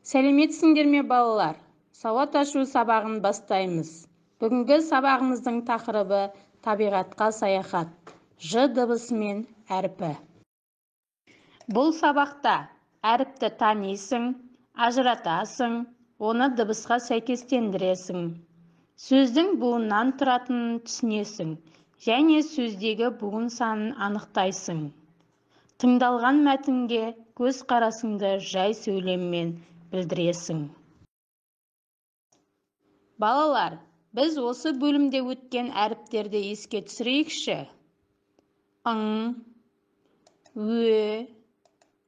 Сәлеметсіңдер ме, балалар? Сауат ашу сабағын бастаймыз. Бүгінгі сабағымыздың тақырыбы табиғатқа саяхат. Ж дыбысымен әрпі. Бұл сабақта әріпті танисың, ажыратасың, оны дыбысқа сәйкестендіресің. Сөздің буыннан тұратынын түсінесің және сөздегі буын санын анықтайсың. Тыңдалған мәтінге көз қарасыңды жай сөйлеммен білдіресің. Балалар, біз осы бөлімде өткен әріптерді еске түсірейікші. Ң, Ө,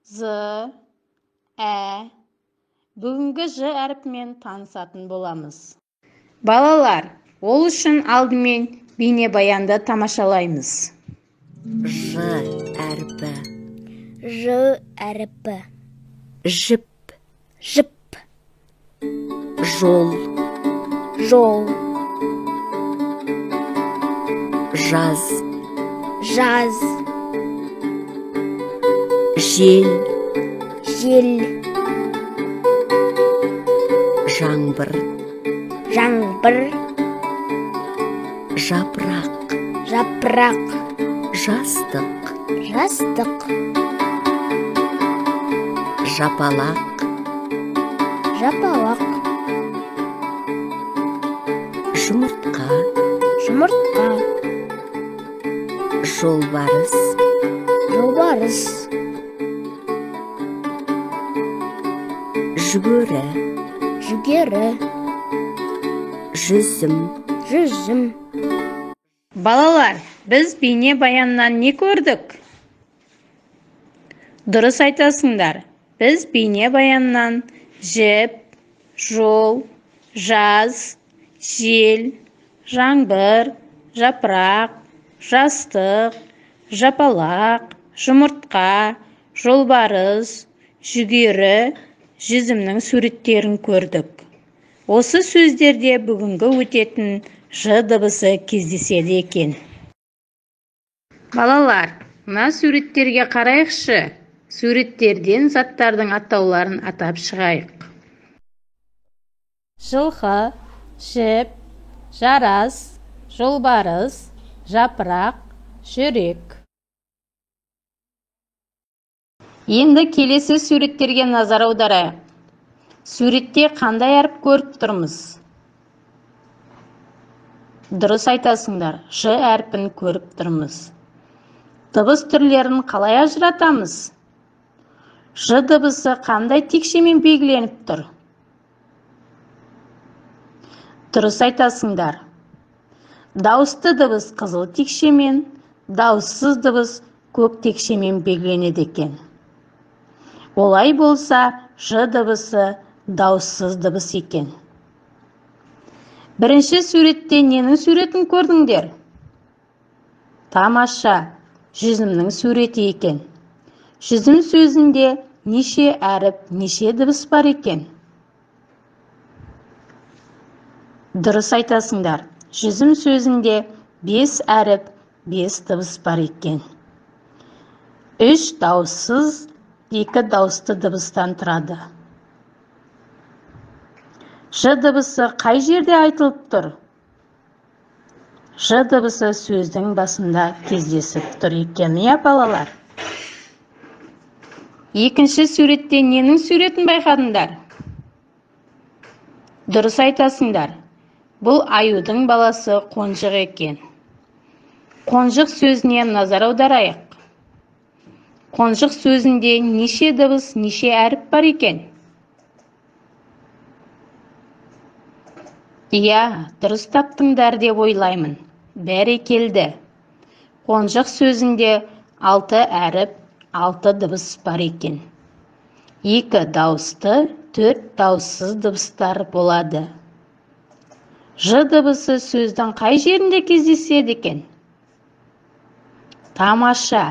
З, Ә. Бүгінгі Ж әрпімен танысатын боламыз. Балалар, ол үшін алдымен бейнебаянды тамашалаймыз. Ж әрпі. Ж әрпі. Жіп. Жіп. Жол. Жол. Жаз. Жаз. Жел. Жел. Жаңбыр. Жаңбыр. Жапырақ. Жапырақ. Жастық. Жастық. Жапалақ. Жапалақ. Жұмыртқа. Жұмыртқа. Жолбарыс. Жолбарыс. Жүгері. Жүгері. Жүзім. Жүзім. Балалар, біз бейнебаяннан не көрдік? Дұрыс айтасыңдар. Біз бейнебаяннан жіп, жол, жаз, жел, жаңбыр, жапырақ, жастық, жапалақ, жұмыртқа, жолбарыс, жүгері, жүзімнің суреттерін көрдік. Осы сөздерде бүгінгі өтетін Ж дыбысы кездеседі екен. Балалар, мына суреттерге қарайықшы. Суреттерден заттардың атауларын атап шығайық. Жылқы, жіп, жарас, жолбарыс, жапырақ, жүрек. Енді келесі суреттерге назар аударайық. Суретте қандай әріп көріп тұрмыз? Дұрыс айтасыңдар, Ж әрпін көріп тұрмыз. Дыбыс түрлерін қалай ажыратамыз? Ж дыбысы қандай текшемен белгіленіп тұр? Дұрыс айтасыңдар. Дауысты дыбыс қызыл текшемен, дауыссыз дыбыс көк текшемен белгіленеді екен. Олай болса, Ж дыбысы дауыссыз дыбыс екен. Бірінші суретте ненің суретін көрдіңдер? Тамаша, жүзімнің суреті екен. Жүзім сөзінде неше әріп, неше дыбыс бар екен? Дұрыс айтасыңдар. Жүзім сөзінде 5 әріп, 5 дыбыс бар екен. 3 дауыссыз, 2 дауысты дыбыстан тұрады. Ж дыбысы қай жерде айтылып тұр? Ж дыбысы сөздің басында кездесіп тұр екен, иә, балалар? Екінші суретте ненің суретін байқадыңдар? Дұрыс айтасыңдар. Бұл аюдың баласы қонжық екен. Қонжық сөзіне назар аударайық. Қонжық сөзінде неше дыбыс, неше әріп бар екен? Иә, дұрыс таптыңдар деп ойлаймын. Бәрекелді. Қонжық сөзінде 6 әріп, 6 дыбыс бар екен. 2 дауысты, 4 дауыссыз дыбыстар болады. Ж дыбысы сөздің қай жерінде кездеседі екен? Тамаша,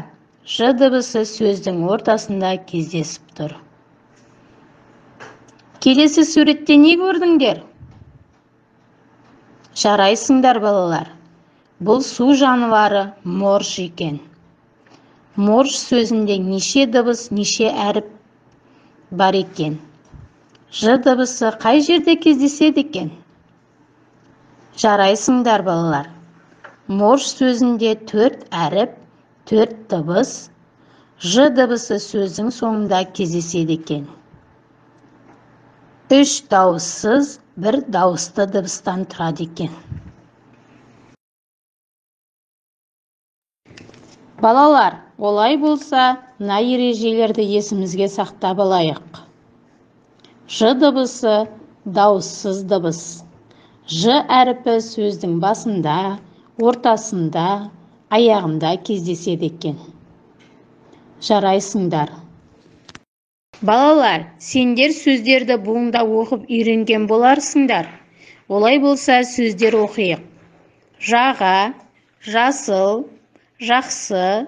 Ж дыбысы сөздің ортасында кездесіп тұр. Келесі суретте не көрдіңдер? Жарайсыңдар, балалар. Бұл су жануары морж екен. Морж сөзінде неше дыбыс, неше әріп бар екен? Ж дыбысы қай жерде кездеседі екен? Жарайсыңдар, балалар. Морж сөзінде 4 әріп, 4 дыбыс, Ж дыбысы сөздің соңында кездеседі екен. 3 дауыссыз, 1 дауысты дыбыстан тұрады екен. Балалар, олай болса, мына ережелерді есімізге сақтап алайық. Ж дыбысы дауыссыз дыбыс. Ж әріпі сөздің басында, ортасында, аяғында кездеседі екен. Жарайсыңдар. Балалар, сендер сөздерді буында оқып үйренген боларсыңдар. Олай болса, сөздер оқиық. Жаға, жасыл, жақсы,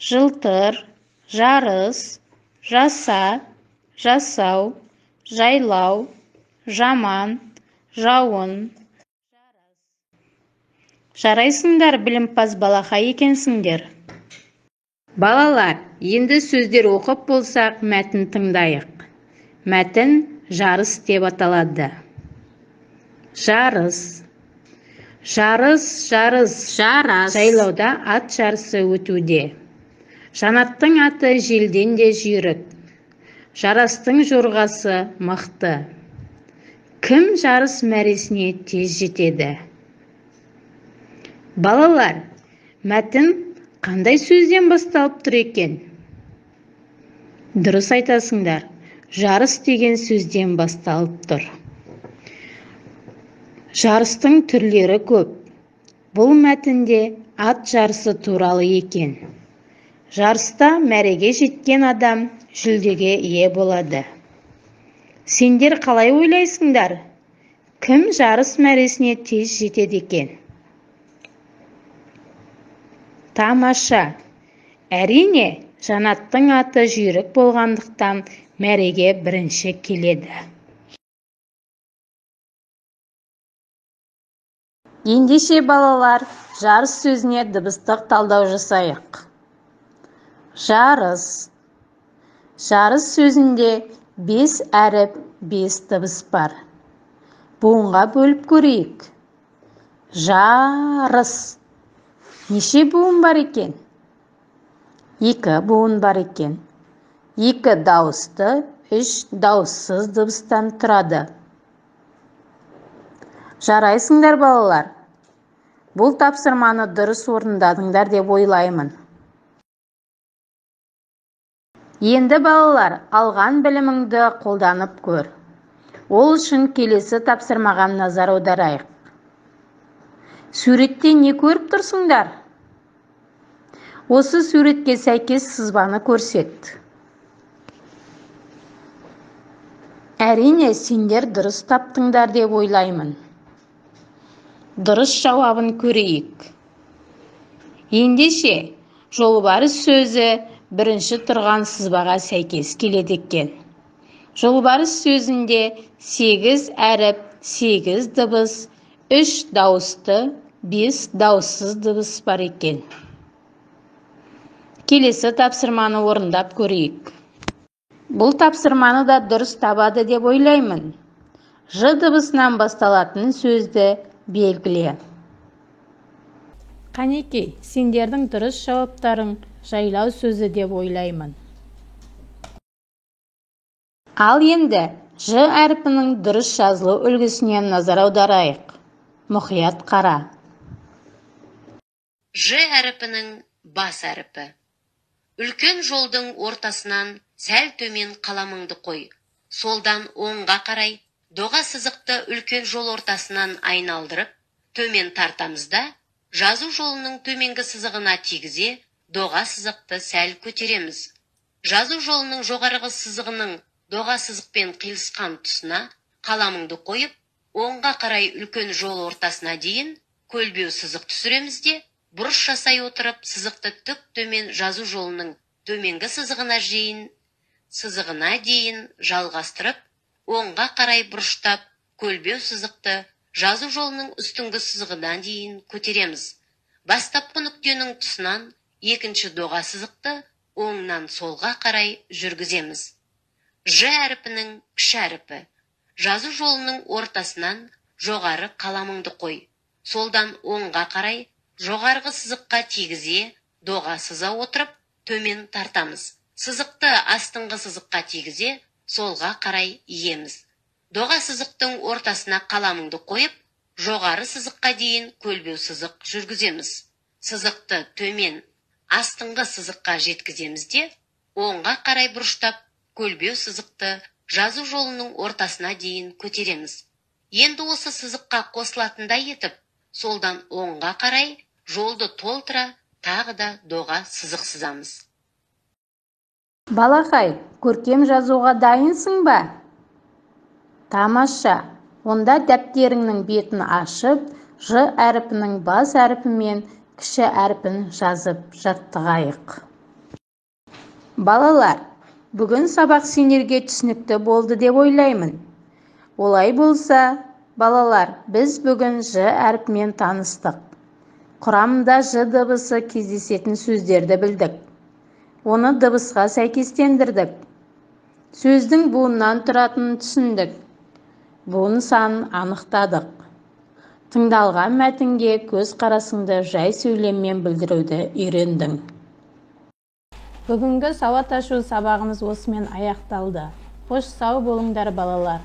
жылтыр, жарыс, жаса, жасау, жайлау, жаман, жауын. Жарайсыңдар, білімпаз балақай екенсіңдер. Балалар, енді сөздер оқып болсақ, мәтін тыңдайық. Мәтін жарыс деп аталады. Жарыс. Жарыс, жарыс, жарас. Жайлауда ат жарысы өтуде. Жанаттың аты желден де жүйрік. Жарастың жорғасы мықты. Кім жарыс мәресіне тез жетеді? Балалар, мәтін қандай сөзден басталып тұр екен? Дұрыс айтасыңдар, жарыс деген сөзден басталып тұр. Жарыстың түрлері көп. Бұл мәтінде ат жарысы туралы екен. Жарыста мәреге жеткен адам жүлдеге ие болады. Сендер қалай ойлайсыңдар? Кім жарыс мәресіне тез жетеді екен? Тамаша! Әрине, Жанаттың аты жүйрік болғандықтан мәреге бірінші келеді. Ендеше, балалар, жарыс сөзіне дыбыстық талдау жасайық. Жарыс. Жарыс сөзінде 5 әріп, 5 дыбыс бар. Буынға бөліп көрейік. Жарыс. Неше буын бар екен? 2 буын бар екен. 2 дауысты, 3 дауыссыз дыбыстан тұрады. Жарайсыңдар, балалар. Бұл тапсырманы дұрыс орындадыңдар деп ойлаймын. Енді, балалар, алған біліміңді қолданып көр. Ол үшін келесі тапсырмаға назар аударайық. Суретте не көріп тұрсыңдар? Осы суретке сәйкес сызбаны көрсет. Әрине, сендер дұрыс таптыңдар деп ойлаймын. Дұрыс жауабын көрейік. Ендеше, жолбарыс сөзі бірінші тұрған сызбаға сәйкес келеді екен. Жолбарыс сөзінде 8 әріп, 8 дыбыс, 3 дауысты, 5 дауыссыз дыбыс бар екен. Келесі тапсырманы орындап көрейік. Бұл тапсырманы да дұрыс табады деп ойлаймын. Ж дыбысынан басталатын сөзді белгіле. Қанекей, сендердің дұрыс жауаптарың жайлау сөзі деп ойлаймын. Ал енді Ж әрпінің дұрыс жазылу үлгісіне назар аударайық. Мұқият қара. Ж әрпінің бас әрпі. Үлкен жолдың ортасынан сәл төмен қаламыңды қой. Солдан оңға қарай доға сызықты үлкен жол ортасынан айналдырып, төмен тартамыз да, жазу жолының төменгі сызығына тигізе, доға сызықты сәл көтереміз. Жазу жолының жоғарғы сызығының доға сызықпен қиылысқан тұсына қаламыңды қойып, оңға қарай үлкен жол ортасына дейін көлбеу сызық түсіреміз де, бұрыш жасай отырып, сызықты түк төмен жазу жолының төменгі сызығына дейін жалғастырып, оңға қарай бұрыштап, көлбеу сызықты жазу жолының үстіңгі сызығына дейін көтереміз. Бастапқы нүктенің тұсынан екінші доға сызықты оңнан солға қарай жүргіземіз. Ж әрпінің кіші әрпі. Жазу жолының ортасынан жоғары қаламыңды қой. Солдан оңға қарай жоғарғы сызыққа тигізе доға сыза отырып төмен тартамыз. Сызықты астыңғы сызыққа тигізе солға қарай иеміз. Доға сызықтың ортасына қаламыңды қойып, жоғары сызыққа дейін көлбеу сызық жүргіземіз. Сызықты төмен астыңғы сызыққа жеткіземіз де, оңға қарай бұрыштап көлбеу сызықты жазу жолының ортасына дейін көтереміз. Енді осы сызыққа қосылатындай етіп, солдан оңға қарай жолды толтыра тағы да доға сызық сызамыз. Балақай, көркем жазуға дайынсың ба? Тамаша! Онда дәптеріңнің бетін ашып, Ж әрпінің бас әрпі мен кіші әрпін жазып жаттығайық. Балалар, бүгін сабақ сендерге түсінікті болды деп ойлаймын. Олай болса, балалар, біз бүгін Ж әрпімен таныстық. Құрамында Ж дыбысы кездесетін сөздерді білдік. Оны дыбысқа сәйкестендірдік. Сөздің буыннан тұратынын түсіндік. Буын санын анықтадық. Тыңдалған мәтінге көз қарасыңды жай сөйлеммен білдіруді үйрендің. Бүгінгі сауат ашу сабағымыз осымен аяқталды. Қош, сау болыңдар, балалар.